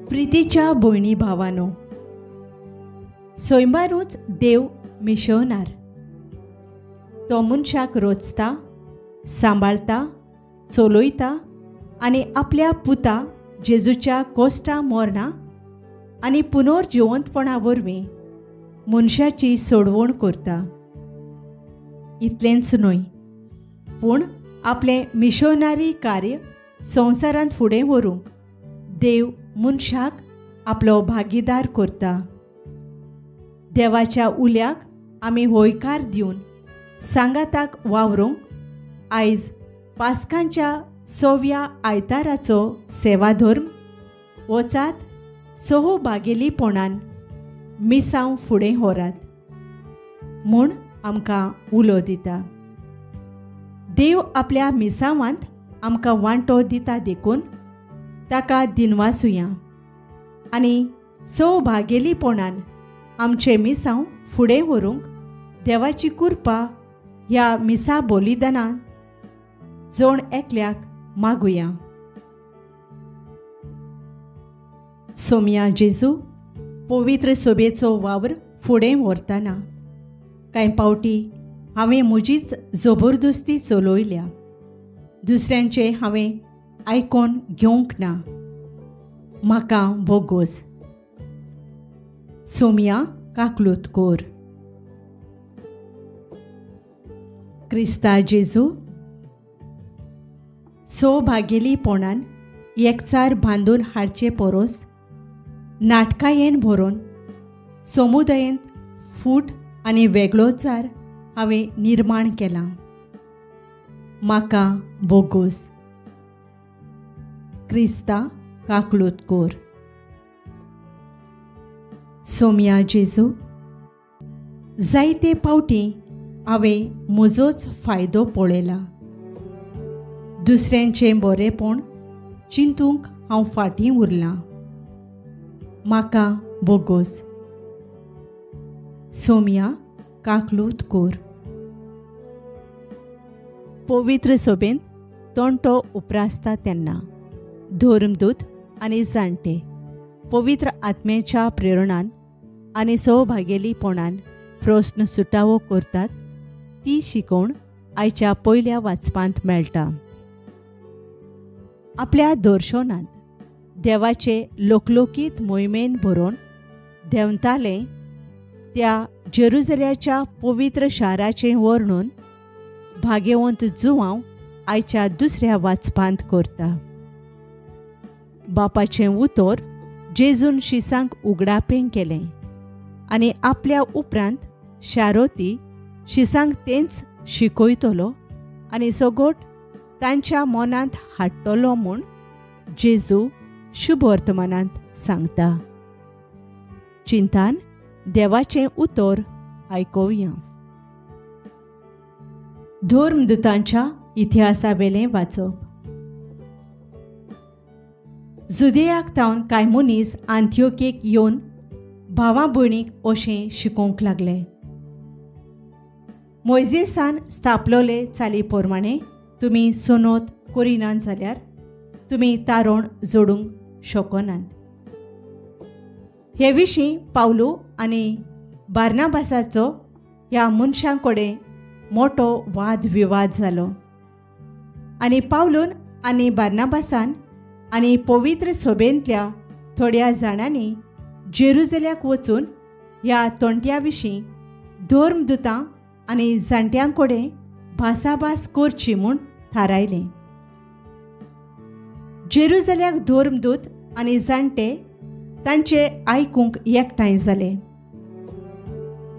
प्रितीच्या भयणी भावानो, सैमानूच देव मिशोवनार. तो मनशाक रोचता, सांबाळता, चलयता आनी आपल्या पुता जेजूच्या कोश्टा मरणां आनी पुनर्जिवंतपणा वरवीं मनशाची सोडवण करता. इतलेंच न्हय, पूण आपलें मिशोनारी कार्य संवसारांत फुडें व्हरूंक देव मनशाक आपलो भागीदार करता. देवाच्या उल्याक आमी होयकार दिवन सांगाताक वावरूंक आयज पास्कांच्या सव्या आयताराचो सेवाधर्म वचात, सहभागेलीपणान मिसांव फुडें व्हरात म्हूण आमकां उलो दिता. देव आपल्या मिसांवांत आमकां वांटो दिता देखून ताका दिनवासुया आनी सहभागेलीपणान आमचें मिसांव फुडें व्हरूंक देवाची कृपा ह्या मिसा बलिदानान जण एकल्याक मागुया. सोमया जेजू, पवित्र सभेचो वावर फुडें व्हरतना कांय पावटी हांवें म्हजीच जबरदस्ती चलयल्या, दुसऱ्यांचें हांवें आयकोन घेवंक ना. म्हाका बोगोस. सोमया काकलूत कोर. क्रिस्ता जेजू, सौभागेलीपणान एकचार बांदून हाडचे परोस नाटकायेन भरून समुदायेंत फूट आनी वेगळोचार हांवें निर्माण केला. म्हाका बोगोस. क्रिस्ता काकलूत कोर. सोमया जेजू, जायते पावटी हांवें म्हजोच फायदो पळयला, दुसऱ्यांचें बरेंपण चिंतूंक हांव फाटीं उरलां. म्हाका बोगोस. सोमया काकलूत कोर. पवित्र सभेंत तोंटो उप्रासता तेन्ना धर्मदूत आनी जाणटे पवित्र आत्म्याच्या प्रेरणान आनी सहभागेलीपणान प्रस्न सुटावो करतात ती शिकवण आयच्या पयल्या वाचपांत मेळटा. आपल्या दर्शनांत देवाचे लोकलोकीत मोहिमेन भरोवन देंवताले त्या जेरुजल्याच्या पवित्र शाराचें वर्णन भाग्यवंत जुवांव आयच्या दुसऱ्या वाचपांत करता. बापाचें उतर जेजून शिसांक उगडापें केलें आनी आपल्या उपरांत शारोती शिसांक तेंच शिकयतलो आनी सगोट तांच्या मनांत हाडटलो म्हूण जेजू शुभवर्तमानांत सांगता. चिंतान देवाचें उतर आयकुया. धर्मदूतांच्या इतिहासावेलें वाचप. जुदेयाक तावन कांय मनीस आंतियोकेक येवन भावा भयणीक अशें शिकोवंक लागले, मोयजेसान स्थापलोले चाली प्रमाणे तुमी सोनोत करिनात जाल्यार तुमी तारण जोडूंक शकनात. हे विशीं पावलू आनी बार्नाबासाचो ह्या मनशां कडेन मोटो वाद विवाद जालो आनी पावलून आनी बार्नाबासान आनी पवित्र सभेंतल्या थोड्या जाणांनी जेरुजल्याक वचून ह्या तोंट्या विशीं धर्मदूतां आनी जाणट्यां कडेन भासाभास करची म्हूण थारायलें. जेरुजल्याक धर्मदूत आनी जाणटे तांचे आयकूंक एकठांय जाले.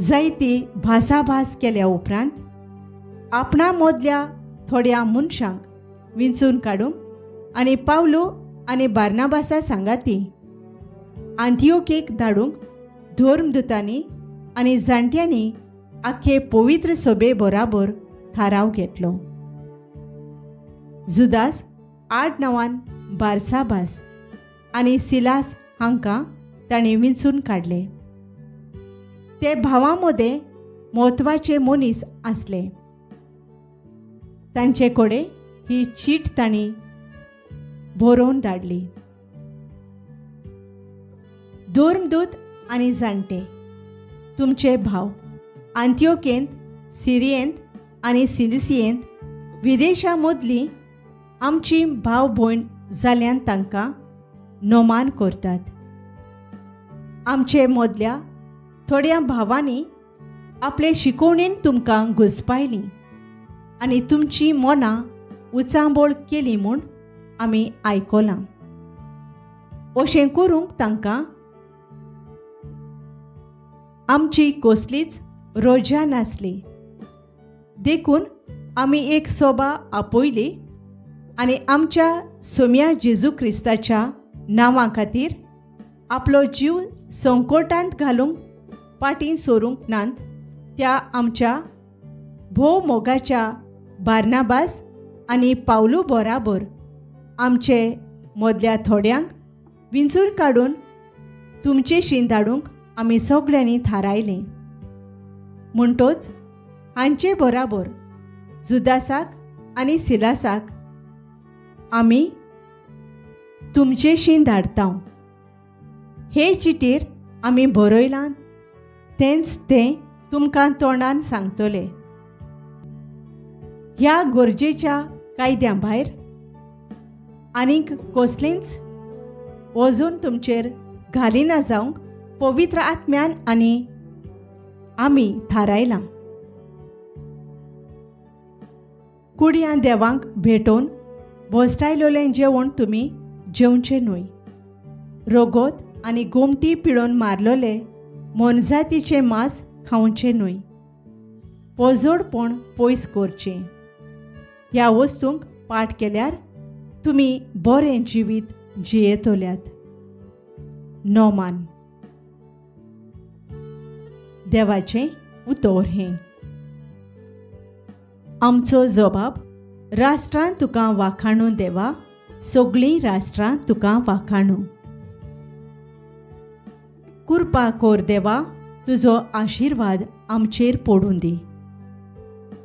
जायती भासाभास केल्या उपरांत आपणा मदल्या थोड्या मनशांक विंचून काडूंक आनी पावलू आनी बार्नाबासा सांगाती आंतियोकेक धाडूंक धर्मदूतांनी आनी जाणट्यांनी आख्खे पवित्र सभे बराबर थाराव घेतलो. जुदास आडनांवान बार्साबास आनी सिलास हांकां तांणी विंचून काडले. ते भावां मदें म्हत्वाचे मनीस आसले. तांचे कडेन ही चीट तांणी बरोवन धाडली. धर्मदूत आनी जाणटे, तुमचे भाव आंतियोकेंत, सिरियेंत आनी सिलिसियेंत विदेशा मदली आमची भाव भयण जाल्यान तांकां नोमान करतात. आमचे मदल्या थोड्या भावांनी आपले शिकोवणेन तुमकां घुसपायली आनी तुमची मनां उचांबळ केली म्हूण आमी आयकलां. अशें करूंक तांकां आमची कसलीच रोजा नासली, देखून आमी एक सोबा आपयली आनी आमच्या सोम्या जेजू क्रिस्ताच्या नांवा खातीर आपलो जीव संकटांत घालूंक पाटीं सरूंक नात त्या आमच्या भोव मोगाच्या बार्नाबास आनी पावलू बराबर आमचे मदल्या थोड्यांक विंचून काडून तुमचेशी धाडूंक आमी सगळ्यांनी थारायलें. म्हणटोच हांचे बराबर जुदासाक आनी सिलासाक आमी तुमचेशी धाडता. हे चिटीर आमी बरयलां तेंच तें तुमकां तोंडान सांगतले. ह्या गरजेच्या कायद्या भायर आनीक कसलेंच वजून तुमचेर घालिना जावंक पवित्र आत्म्यान आनी आमी थारायलां. कुडयां देवांक भेटोवन भोसटायलोलें जेवण तुमी जेवचें न्हय. रोगोत आनी गोमटी पिळोवन मारलोले मोनजातीचें मांस खावचें न्हय. पोजोडपण पयस करचें. ह्या वस्तूंक पाठ केल्यार तुमी बरें जिवीत जियेतल्यात. नोमान. देवाचें उतर हें. आमचो जबाब राष्ट्रां तुका वाखाणू देवा, सगळीं राष्ट्रां तुका वाखाणू. कृपा कोर देवा, तुजो आशिर्वाद आमचेर पडूं दी.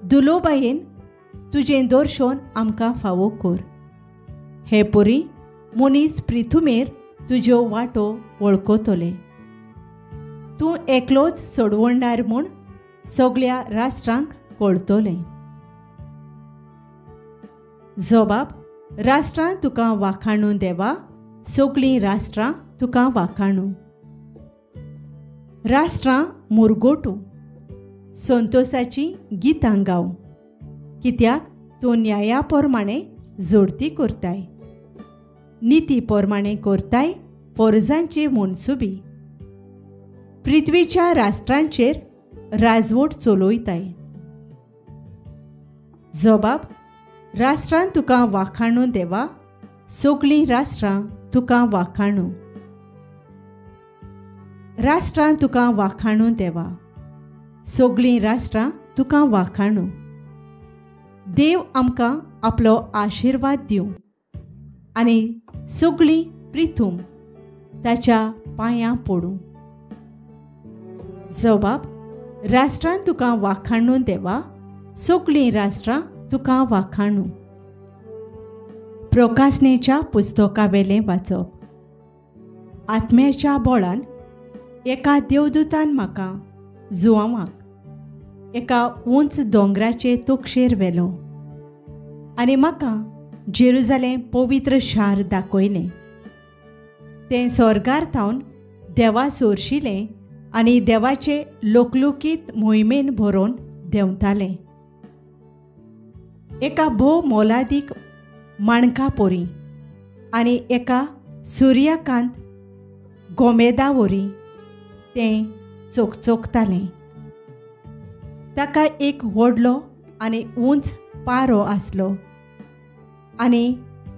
दुलोबायेन तुजें दर्शन आमकां फावो कर. हे परी मनीस प्रिथुमेर तुज्यो वाटो वळखतले. तूं एकलोच सोडवणदार म्हूण सगळ्या राष्ट्रांक कळटलें. जबाब राष्ट्रां तुका वाखाणू देवा, सगळीं राष्ट्रां तुका वाखाणू. राष्ट्रां मुरगोटू संतोषाची गितां गाव, कित्याक तूं न्याया प्रमाणे जोडती करताय, निती प्रमाणे करताय पोरजांची मनसुबी. पृथ्वीच्या राष्ट्रांचेर राजवट चलयताय. जबाब राष्ट्रां तुका वाखाणू देवा, सगळीं राष्ट्रां तुका वाखाणू. राष्ट्रां तुका वाखाणू देवा, सगळीं राष्ट्रां तुका वाखाणू. देव आमकां आपलो आशिर्वाद दिवं आनी सगळीं प्रिथूम ताच्या पांयां पडूं. जबाब राष्ट्रां तुका वाखाणू देवा, सगळीं राष्ट्रां तुका वाखाणू. प्रकाशनेच्या पुस्तकावेलें वाचप. आत्म्याच्या बळान एका देवदूतान म्हाका जुवांवाक एका उंच दोंगराचे तोक्षेर व्हेलो आनी म्हाका जेरुजालेम पवित्र शार दाखयलें. तें स्वर्गार थावन देवा सोरशिलें आनी देवाचे लोकलोकीत मोहिमेन भरोवन देंवतालें. एका भोव मोलादीक माणका पोरी आनी एका सुर्यकांत गोमेदा वरी तें चकचकतालें. ताका एक व्हडलो आनी उंच पारो आसलो आनी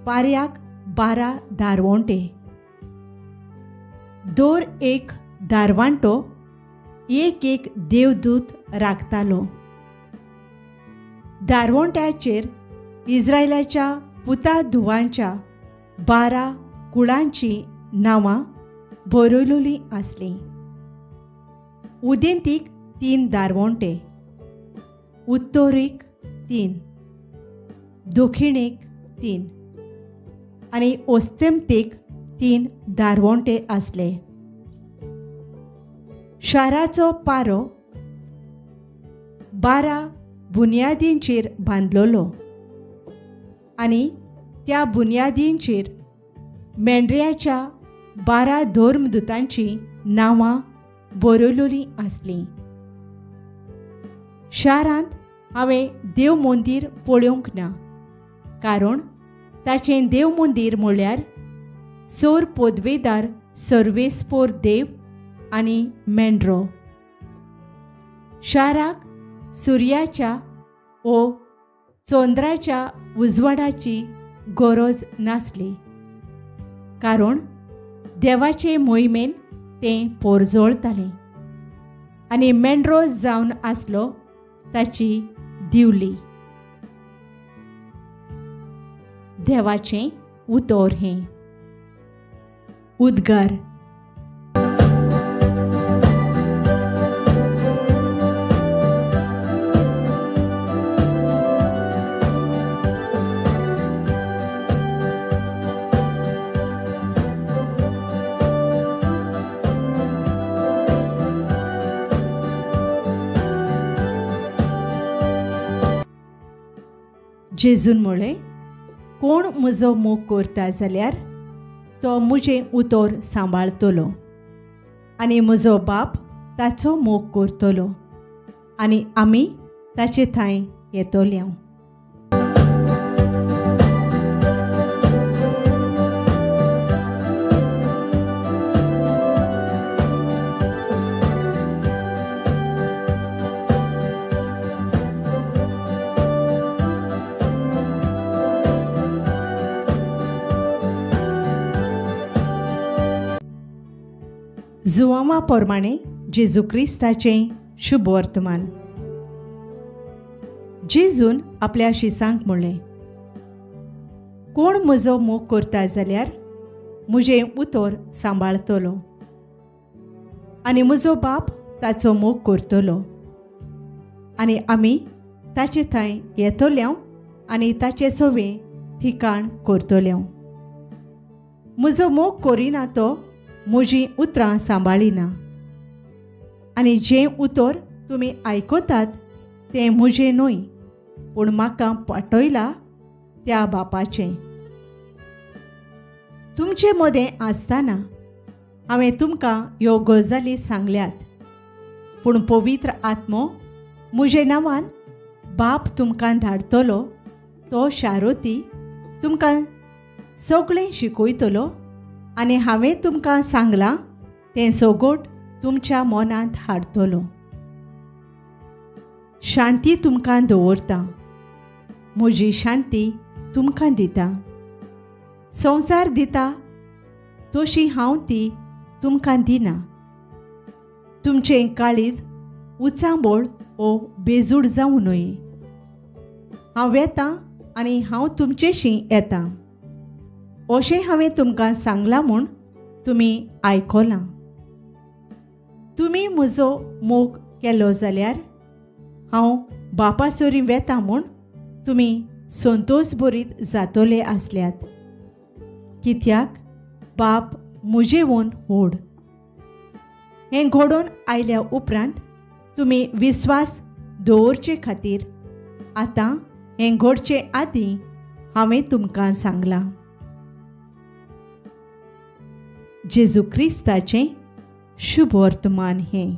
पाऱ्याक 12 दारवंटे. दर एक दारवांटो एक एक देवदूत राखतालो. दारवंट्याचेर इस्रायलाच्या पुता धुवांच्या 12 कुळांची नांवां बरयलोलीं आसलीं. उदेंतीक 3 दारवंटे, उत्तरेक 3, दक्षिणेक 3 आनी अस्तंतेक 3 दारवंटे आसले. शाराचो पारो 12 बुन्यादींचेर बांदलोलो आनी त्या बुन्यादींचेर मेंढऱ्याच्या 12 धर्मदूतांचीं नांवां बरयलोलीं आसलीं. शारांत हांवें देव मंदीर पळोवंक ना, कारण ताचें देव मंदीर म्हळ्यार सोर पदवेदार सर्वेस्पोर देव आनी मेंढरो. शाराक सुर्याच्या ओ चंद्राच्या उजवाडाची गरज नासली, कारण देवाचे मोहिमेन तें पोरजोळतालें आनी मेंढरो जावन आसलो ताची दिवली. देवाचें उतर हें. उद्गार. जेजून म्हळें, कोण म्हजो मोग करता जाल्यार तो म्हजें उतर सांबाळतलो आनी म्हजो बाप ताचो मोग करतलो आनी आमी ताचे थंय येतले. जुवांवा प्रमाणे जेजू क्रिस्ताचें शुभ वर्तमान. जेजून आपल्या शिसांक म्हणलें, कोण म्हजो मोग करता जाल्यार म्हजें उतर सांबाळतलो आनी म्हजो बाप ताचो मोग करतलो आनी आमी ताचे थंय येतले आनी ताचे सवें ठिकाण करतले. म्हजो मोग करिना तो म्हजीं उतरां सांबाळिना आनी जें उतर तुमी आयकतात तें म्हजें न्हय, पूण म्हाका पाठयला त्या बापाचें. तुमचे मदें आसतना हांवें तुमकां ह्यो गजाली सांगल्यात, पूण पवित्र आत्मो म्हजे नांवान बाप तुमकां धाडटलो, तो शारोती तुमकां सगळें शिकयतलो आनी हांवें तुमकां सांगलां तें सगोट तुमच्या मनांत हाडटलो. शांती तुमकां दवरता, म्हजी शांती तुमकां दिता. संवसार दिता तशी हांव ती तुमकां दिना. तुमचें काळीज उचांबळ ओ बेजूड जावं न्हय. हांव येता आनी हांव तुमचेशी येता अशें हांवें तुमकां सांगलां म्हूण तुमी आयकलां. तुमी म्हजो मोग केलो जाल्यार हांव बापासोरी वेता म्हूण तुमी संतोष भरीत जातले आसल्यात, कित्याक बाप म्हजेवन व्हड. हें घडोवन आयल्या उपरांत तुमी विस्वास दवरचे खातीर आतां हें घडचे आदीं हांवें तुमकां सांगलां. जेजू क्रिस्ताचें शुभ वर्तमान हें.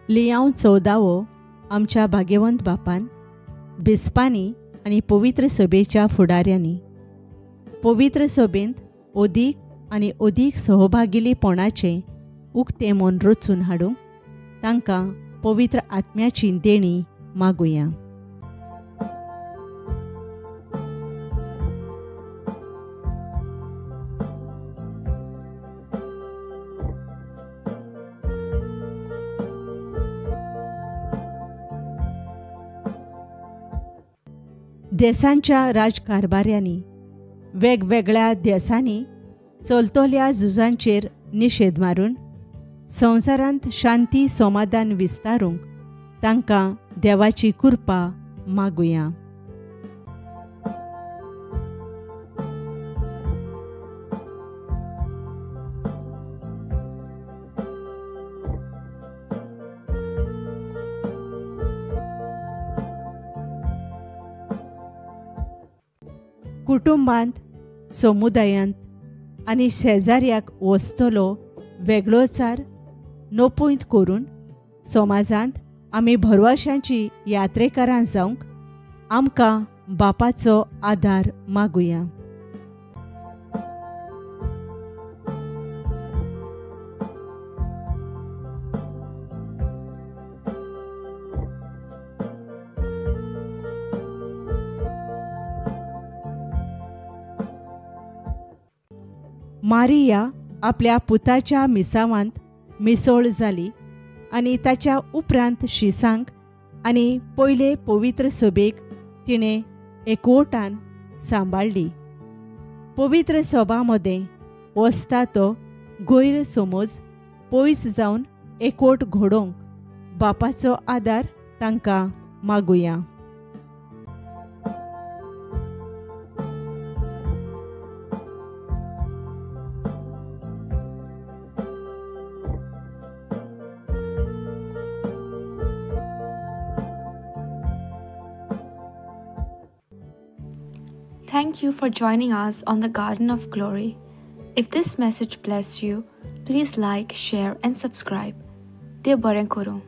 लियांव 14 आमच्या भाग्यवंत बापान, बिस्पांनी आनी पवित्र सभेच्या फुडाऱ्यांनी पवित्र सभेंत अदीक आनी अदीक सहभागिलीपणाचें उक्तें मन रचून हाडूंक तांकां पवित्र आत्म्याची देणी मागुया. देसांच्या राजकारभाऱ्यांनी वेगवेगळ्या देसांनी चलतल्या झुजांचेर निशेध मारून संवसारांत शांती समाधान विस्तारूंक तांकां देवाची कृपा मागुया. कुटुंबांत, समुदायांत आनी शेजाऱ्याक वचतलो वेगळोचार नपयत करून समाजांत आमी भरवशांची यात्रेकारां जावंक आमकां बापाचो आदार मागुया. मारिया आपल्या पुताच्या मिसावांत मिसोळ जाली आनी ताच्या उपरांत शिसांक आनी पयले पवित्र सभेक तिणें एकवटान सांबाळ्ळी. पवित्र सभा मदें वचता तो गैरसमज पयस जावन एकवट घडोवंक बापाचो आदार तांकां मागुया. Thank you for joining us on the Garden of Glory. If this message blessed you, please like, share and subscribe. Dev बरें करूं.